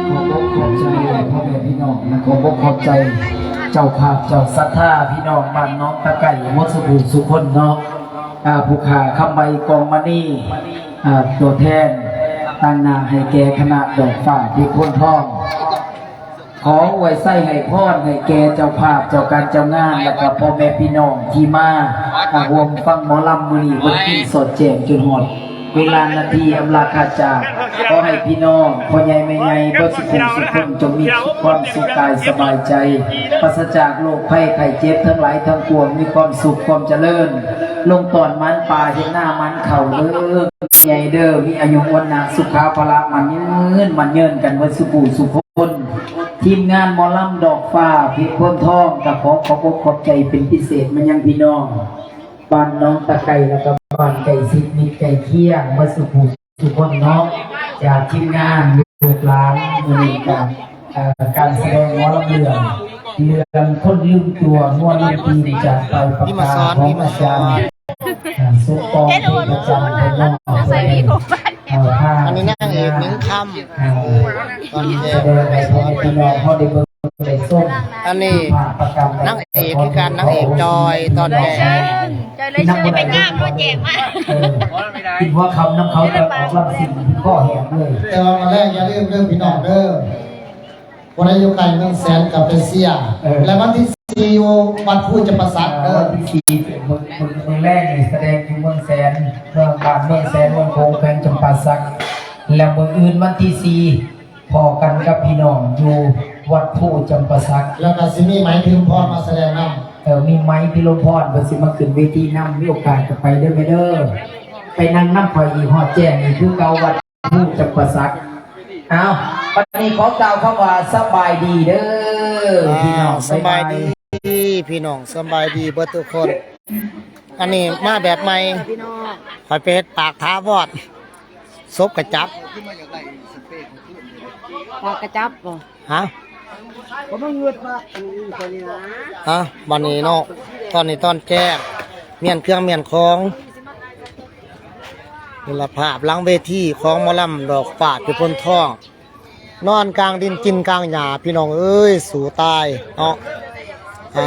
ຂອບອົກຂອບໃຈພໍ່ແມ່ພີ່ນ້ອງ ແລະ ຂອບອົກຂອບໃຈເຈົ້າພາບເຈົ້າສັດທາພີ່ນ້ອງບ້ານໜອງຕະໄກໝົດສູ່ຜູ້ສູ່ຄົນເນາະ. ອາ ຜູ້ຂ້າຄຳໃບກອງມະນີ ອາ ຕົວແທນຕາງໜ້າໃຫ້ແກ່ຄະນະດອກຟ້າເພັດໂພນທອງ ຂໍອວຍໄຊໃຫ້ພອນໃຫ້ແກ່ເຈົ້າພາບເຈົ້າການເຈົ້າງານ ແລະ ກະພໍ່ແມ່ພີ່ນ້ອງທີ່ມາ ອາ ຮ່ວມຟັງໝໍລຳມື້ນີ້ເບິດປີສອດແຈ້ງຈົນຮອດ ເວລານາທີອຳລາຄາຈາກ ຂໍໃຫ້ພີ່ນ້ອງ ພໍ່ໃຫຍ່ແມ່ໃຫຍ່ ເບິດສຸຂູສຸຄົນ ຈົ່ງມີຄວາມສຸກກາຍສະບາຍໃຈ ປາສະຈາກໂລກໄພໄຂ້ເຈັບທັງຫຼາຍທັງປວງ ມີຄວາມສຸກຄວາມຈະເລີນ ລົງຕອນໝານປ່າເຮັດນາໝານເຂົ້າເດີ ໃຫຍ່ເດີ ມີອາຍຸວັນນະສຸຂາພະລະໝັ້ນຍືນ ໝັ້ນຍືນກັນເບິດສຸຂູສຸຄົນ. ທີມງານໝໍລຳດອກຟ້າເພັດໂພນທອງ ກະຂໍຂອບອົກຂອບໃຈເປັນພິເສດມາຍັງພີ່ນ້ອງ ບ້ານໜອງຕະໄກ ແລະ ກະບ້ານໃກ້ຊິດມິດໃກ້ຄຽງ ເບິດສຸຂູສຸຄົນເນາະ ຈາກທີມງານລູກຫຼານ ມື້ນີ້ກະ ເອີ ການສະແດງໝໍລຳເລື່ອງ ເລື່ອງຄົນລືມຕົວ ງົວລືມຕີນ ຈາກໄປປາກກາຂອງອາຈານ ເອີ ສົມປອງ ເທພະຈັນ ເພິ່ນເນາະ ເອີ ພາ ອັນນີ້ນາງເອກໜິງຄຳ ເອີ ຕອນແລກ ສະແດງໃຫ້ພໍ່ແມ່ພີ່ນ້ອງເຮົາໄດ້ເບິ່ງໄດ້ຊົມ ອັນນີ້ ພາບປະກຳ ນາງເອກຄືກັນ ນາງເອກຈອຍ ຕອນແລກ ຈອຍເລີຍ ເຊີນໄປງາມບໍ່ແຈກມາ ເອີ ກິນຫົວຄ່ຳນຳເຂົາຕອນອອກລຳຊິງ ຄໍແຫ້ງເລີຍ ແຕ່ວ່າມື້ແລງຢ່າລືມເດີພີ່ນ້ອງເດີ ຜູ້ໃດຢູ່ໃກ້ເມືອງແສນກໍໄປເຊຍ ເອີ ແລະ ວັນທີສີ່ຢູ່ວັດພູຈຳປາສັກເດີ ວັນທີສີ່ເປັນມື້ ມື້ ມື້ແລງນີ້ສະແດງຢູ່ເມືອງແສນ ເມືອງ ບ້ານເມືອງແສນ ເມືອງໂຂງ ແຂວງຈຳປາສັກ ແລະ ມື້ອື່ນວັນທີສີ່ ພໍ້ກັນກັບພີ່ນ້ອງຢູ່ວັດພູຈຳປາສັກ ແລ້ວກໍຊິມີໄໝພິມພອນມາສະແດງນຳ ເອີ ມີໄໝພິລົມພອນ ເພິ່ນຊິມາຂຶ້ນເວທີນຳ ມີໂອກາດກໍໄປເດີແມ່ເດີ ໄປນັ່ງນຳຂ້ອຍອີກຮອດແຈ້ງອີກຄືເກົ່າ ວັດພູຈຳປາສັກ ເອົາ ບັດນີ້ຂໍກ່າວຄຳວ່າສະບາຍດີເດີ ອ່າ ພີ່ນ້ອງ ສະບາຍດີ ບາຍບາຍ ພີ່ນ້ອງ ສະບາຍດີເບິດທຸກຄົນ ອັນນີ້ມາແບບໃໝ່ ພີ່ນ້ອງ ຂ້ອຍໄປເຮັດປາກຖາວອນ ສົບກະຈັບ ປາກກະຈັບບໍ່? ຮະ ກໍມາເງືອດວ່າ ອື ອື ຕົວນີ້ນະ ຮະ ບັດນີ້ເນາະ ຕອນນີ້ຕອນແຈ້ງ ມ້ຽນເຄື່ອງມ້ຽນຂອງ ນີ້ລະພາບຫຼັງເວທີຂອງໝໍລຳດອກຟ້າເພັດໂພນທອງ ນອນກາງດິນກິນກາງຫຍ້າ ພີ່ນ້ອງເອີຍ ສູ້ຕາຍເນາະ ອ່າ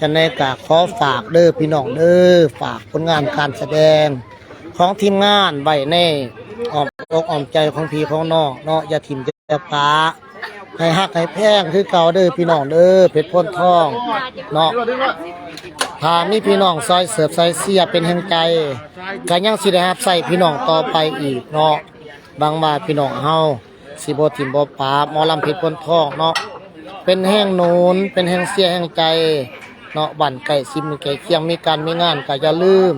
ຈັ່ງໃດກໍຂໍຝາກເດີພີ່ນ້ອງເດີ ຝາກຜົນງານການສະແດງຂອງທີມງານໄວ້ໃນອ້ອມອົກອ້ອມໃຈຂອງພີ່ຂອງນ້ອງເນາະ ຢ່າຖິ້ມຢ່າປະ ໃຫ້ຮັກໃຫ້ແພງຄືເກົ່າເດີພີ່ນ້ອງເດີ ເພັດໂພນທອງເນາະ ຖ້າມີພີ່ນ້ອງຊ່ອຍເສີບຊ່ອຍເຊຍເປັນແຮງໃຈ ກໍຍັງຊິໄດ້ຮັບໃຊ້ພີ່ນ້ອງຕໍ່ໄປອີກເນາະ ຫວັງວ່າພີ່ນ້ອງເຮົາ ຊິບໍ່ຖິ້ມບໍ່ປະ ໝໍລຳເພັດໂພນທອງເນາະ ເປັນແຮງໜູນ ເປັນແຮງເຊຍແຮງໃຈເນາະ ບ້ານໃກ້ຊິດໃກ້ຄຽງ ມີການມີງານກໍຢ່າລືມ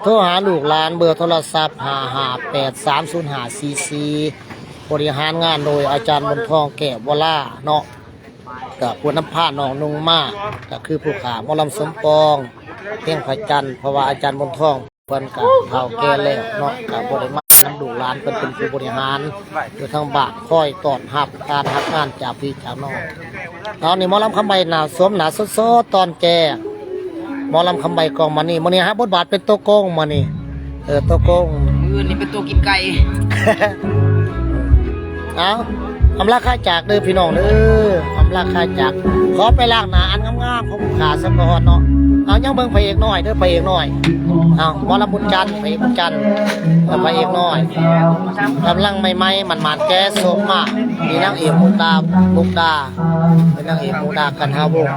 ໂທຫາລູກຫຼານ ເບີໂທລະສັບ ຫ້າຫ້າແປດສາມສູນຫ້າສີ່ສີ່ ບໍລິຫານງານໂດຍອາຈານບຸນທອງ ແກ້ວວະລາເນາະ ກໍຜູ້ນຳພານ້ອງນຸ່ງມາ ກໍຄືຜູ້ຂ້າໝໍລຳສົມປອງ ເພງພະຈັນ ເພາະວ່າອາຈານບຸນທອງ ເພິ່ນກະເຖົ້າແກ່ແລ້ວເນາະ ກະບໍ່ໄດ້ມານຳລູກຫຼານ ເພິ່ນເປັນຜູ້ບໍລິຫານຢູ່ທາງບ້ານ ຄອຍຕ້ອນຮັບການຮັບງານຈາກພີ່ຈາກນ້ອງ. ຕອນນີ້ໝໍລຳຄຳໃບໜ້າສົມໜ້າສົດໆ ຕອນແກ່ ໝໍລຳຄຳໃບກອງມະນີ ມື້ນີ້ຮັບບົດບາດເປັນໂຕໂກງ ມື້ນີ້ ເອີ ໂຕໂກງ ມື້ອື່ນນີ້ເປັນໂຕກິນໄກ່. ເອົາ ອຳລາຄາຈາກເດີພີ່ນ້ອງເດີ ອຳລາຄາຈາກ ຂໍໄປລ້າງໜ້າອັນງາມໆ ຂອງຜູ້ຂ້າສາກ່ອນເນາະ. ເອົາ ຍັງເບິ່ງພະເອກນ້ອຍເດີ ພະເອກນ້ອຍ ເອົາ ໝໍລຳບຸນຈັນ ພະເອກບຸນຈັນ ເອີ ພະເອກນ້ອຍ ກຳລັງໃໝ່ໆ ໝັ່ນໆ ແກ່ສົບມາ ມີນາງເອກມຸກດາ ມຸກດາ ເປັນນາງເອກມຸກດາ ກັນຫາວົງ.